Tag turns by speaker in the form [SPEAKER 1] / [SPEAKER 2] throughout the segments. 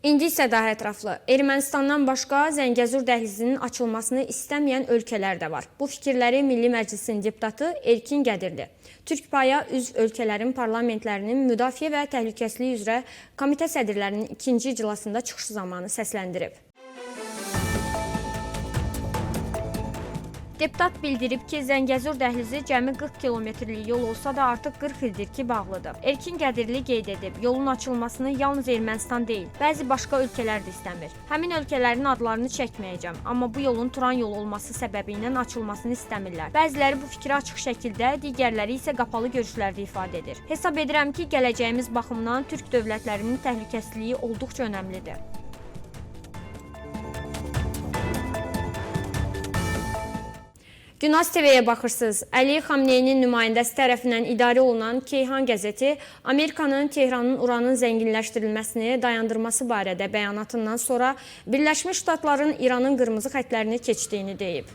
[SPEAKER 1] İndi isə daha ətraflı. Ermənistandan başqa Zəngəzur dəhlizinin açılmasını istəməyən ölkələr də var. Bu fikirləri Milli Məclisin deputatı Erkin Qədirli Türkpaya üzv ölkələrin parlamentlərinin müdafiə və təhlükəsizlik üzrə komitə sədrlərinin ikinci iclasında çıxışı zamanı səsləndirib. Deputat bildirib ki, Zəngəzur dəhlizi cəmi 40 kilometrlik yol olsa da artıq 40 ildir ki, bağlıdır. Erkin Qədirli qeyd edib, yolun açılmasını yalnız Ermənistan deyil, bəzi başqa ölkələr də istəmir. Həmin ölkələrin adlarını çəkməyəcəm, amma bu yolun Turan yolu olması səbəbi ilə açılmasını istəmirlər. Bəziləri bu fikri açıq şəkildə, digərləri isə qapalı görüşlərdə ifadə edir. Hesab edirəm ki, gələcəyimiz baxımından türk dövlətlərinin təhlükəsizliyi olduqca önəmlidir. Günaz TV-yə baxırsınız. Əli Xamneyinin nümayəndəsi tərəfindən idarə olunan Keyhan qəzeti Amerikanın Tehranın uranın zənginləşdirilməsini dayandırması barədə bəyanatından sonra Birləşmiş Ştatların İranın qırmızı xətlərini keçdiyini deyib.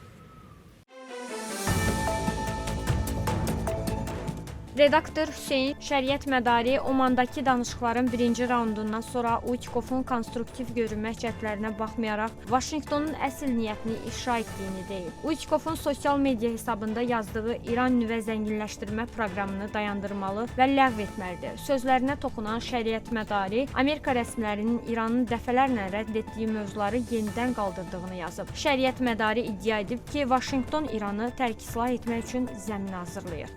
[SPEAKER 1] Redaktor Hüseyn Şəriət Mədari Omandakı danışıqların birinci raundundan sonra Uitkofun konstruktiv görünmək cəhdlərinə baxmayaraq Vaşinqtonun əsl niyyətini ifşa etdiyini deyib. Uitkofun sosial media hesabında yazdığı İran nüvə zənginləşdirmə proqramını dayandırmalı və ləğv etməlidir. Sözlərinə toxunan Şəriət Mədari Amerika rəsmilərinin İranın dəfələrlə rədd etdiyi mövzuları yenidən qaldırdığını yazıb. Şəriət Mədari iddia edib ki, Vaşinqton İranı tərk-silah etmək üçün zəmin hazırlayır.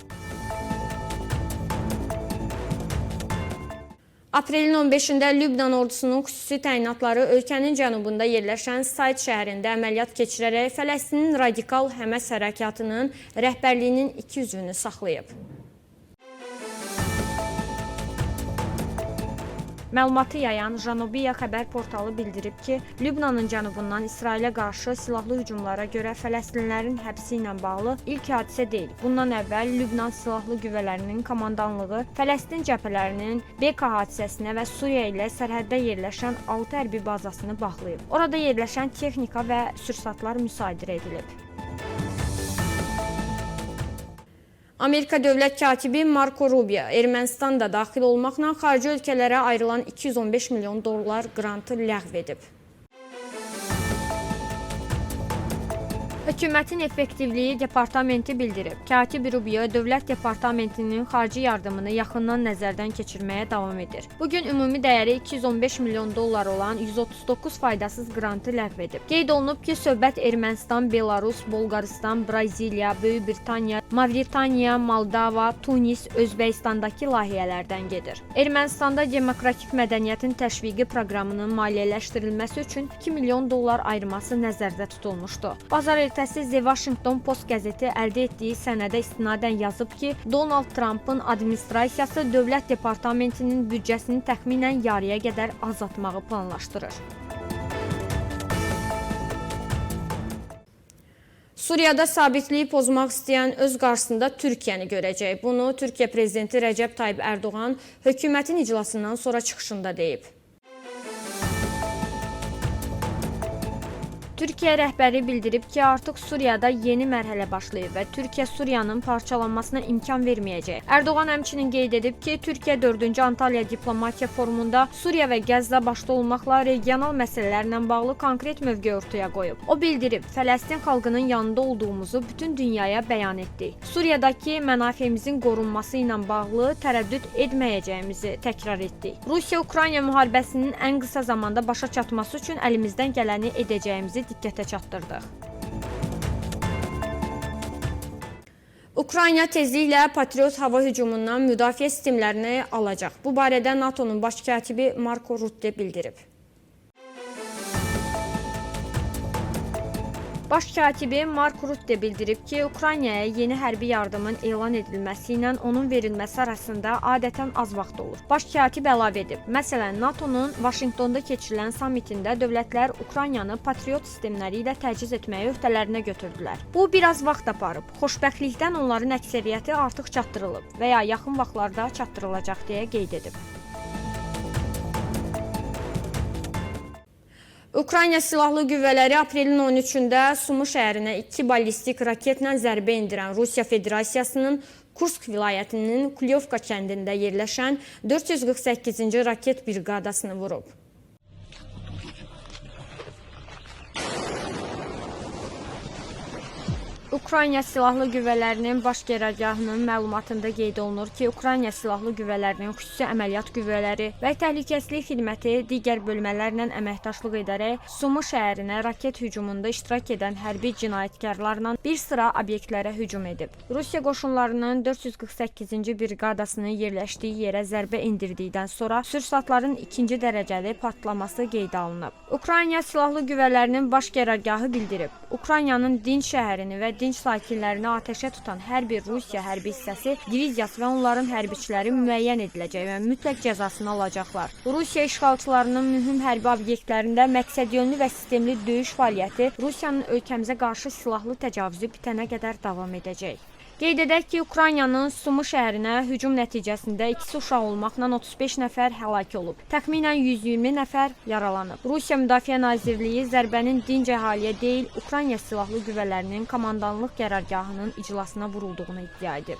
[SPEAKER 1] Aprelin 15-də Lübnan ordusunun xüsusi təyinatları ölkənin cənubunda yerləşən Said şəhərində əməliyyat keçirərək Fələstinin radikal Həməs hərəkatının rəhbərliyinin iki üzvünü saxlayıb. Məlumatı yayan Janubiya xəbər portalı bildirib ki, Lübnanın cənubundan İsrailə qarşı silahlı hücumlara görə fələstinlilərin həbsi ilə bağlı ilk hadisə deyil. Bundan əvvəl Lübnan Silahlı Qüvvələrinin komandanlığı Fələstin cəbhələrinin Beka hadisəsinə və Suriya ilə sərhəddə yerləşən 6 hərbi bazasını bağlayıb. Orada yerləşən texnika və sursatlar müsadirə edilib. Amerika Dövlət Katibi Marco Rubio Ermənistan da daxil olmaqla xarici ölkələrə ayrılan 215 milyon dollar qrantı ləğv edib. Hökumətin Effektivliyi Departamenti bildirib. Katib Rubio Dövlət Departamentinin xarici yardımını yaxından nəzərdən keçirməyə davam edir. Bugün ümumi dəyəri 215 milyon dollar olan 139 faydasız qrantı ləğv edib. Qeyd olunub ki, söhbət Ermənistan, Belarus, Bolqarıstan, Braziliya, Böyük Britaniya, Mavritaniya, Moldova, Tunis, Özbəkistandakı layihələrdən gedir. Ermənistanda demokratik mədəniyyətin təşviqi proqramının maliyyələşdirilməsi üçün 2 milyon dollar ayırması nəzərdə tutulmuşdu. Bazar ertəsi The Washington Post qəzeti əldə etdiyi sənədə istinadən yazıb ki, Donald Trumpın administrasiyası Dövlət Departamentinin büdcəsini təxminən yarıya qədər azaltmağı planlaşdırır. Suriyada sabitliyi pozmaq istəyən öz qarşısında Türkiyəni görəcək. Bunu Türkiyə prezidenti Rəcəb Tayyip Ərdoğan hökumətin iclasından sonra çıxışında deyib. Türkiyə rəhbəri bildirib ki, artıq Suriyada yeni mərhələ başlayıb və Türkiyə Suriyanın parçalanmasına imkan verməyəcək. Ərdoğan həmçinin qeyd edib ki, Türkiyə 4-cü Antalya Diplomatiya Forumunda Suriya və Qəzza başda olmaqla regional məsələlərlə bağlı konkret mövqe ortaya qoyub. O bildirib, Fələstin xalqının yanında olduğumuzu bütün dünyaya bəyan etdik. Suriyadakı mənafeyimizin qorunması ilə bağlı tərəddüd etməyəcəyimizi təkrar etdik. Rusiya-Ukrayna müharibəsinin ən qısa zamanda başa çatması üçün əlimizdən gələni edəcəyimizi diqqətə çatdırdıq. Ukrayna tezliklə Patriot hava hücumundan müdafiə sistemlərini alacaq. Bu barədə NATO-nun baş katibi Marco Rutte bildirib. Baş katibi Mark Rutte bildirib ki, Ukraynaya yeni hərbi yardımın elan edilməsi ilə onun verilməsi arasında adətən az vaxt olur. Baş katib əlavə edib, məsələn, NATO-nun Vaşinqtonda keçirilən sammitində dövlətlər Ukraynanı Patriot sistemləri ilə təchiz etməyi öhdələrinə götürdülər. Bu biraz vaxt aparıb. Xoşbəxtlikdən onların əksəriyyəti artıq çatdırılıb və ya yaxın vaxtlarda çatdırılacaq deyə qeyd edib. Ukrayna Silahlı Qüvvələri aprelin 13-də Sumu şəhərinə 2 ballistik raketlə zərbə endirən Rusiya Federasiyasının Kursk vilayətinin Kulyovka kəndində yerləşən 448-ci raket briqadasını vurub. Ukrayna Silahlı Qüvvələrinin Baş Qərargahının məlumatında qeyd olunur ki, Ukrayna Silahlı Qüvvələrinin xüsusi əməliyyat qüvvələri və təhlükəsizlik xidməti digər bölmələrlə əməkdaşlıq edərək Sumu şəhərinə raket hücumunda iştirak edən hərbi cinayətkarlarla bir sıra obyektlərə hücum edib. Rusiya qoşunlarının 448-ci briqadasının yerləşdiyi yerə zərbə endirdikdən sonra sursatların ikinci dərəcəli partlaması qeydə alınıb. Ukrayna Silahlı Qüvvələrinin Baş Qərargahı bildirib, Ukraynanın dinc şəhərini və dinc sakinlərini atəşə tutan hər bir Rusiya hərbi hissəsi, diviziyası və onların hərbiçiləri müəyyən ediləcək və mütləq cəzasını alacaqlar. Rusiya işğalçılarının mühüm hərbi obyektlərində məqsədyönlü və sistemli döyüş fəaliyyəti Rusiyanın ölkəmizə qarşı silahlı təcavüzü bitənə qədər davam edəcək. Qeyd edək ki, Ukraynanın Sumu şəhərinə hücum nəticəsində ikisi uşaq olmaqla 35 nəfər həlak olub. Təxminən 120 nəfər yaralanıb. Rusiya Müdafiə Nazirliyi zərbənin dinc əhaliyə deyil, Ukrayna Silahlı Qüvvələrinin komandanlıq qərargahının iclasına vurulduğunu iddia edib.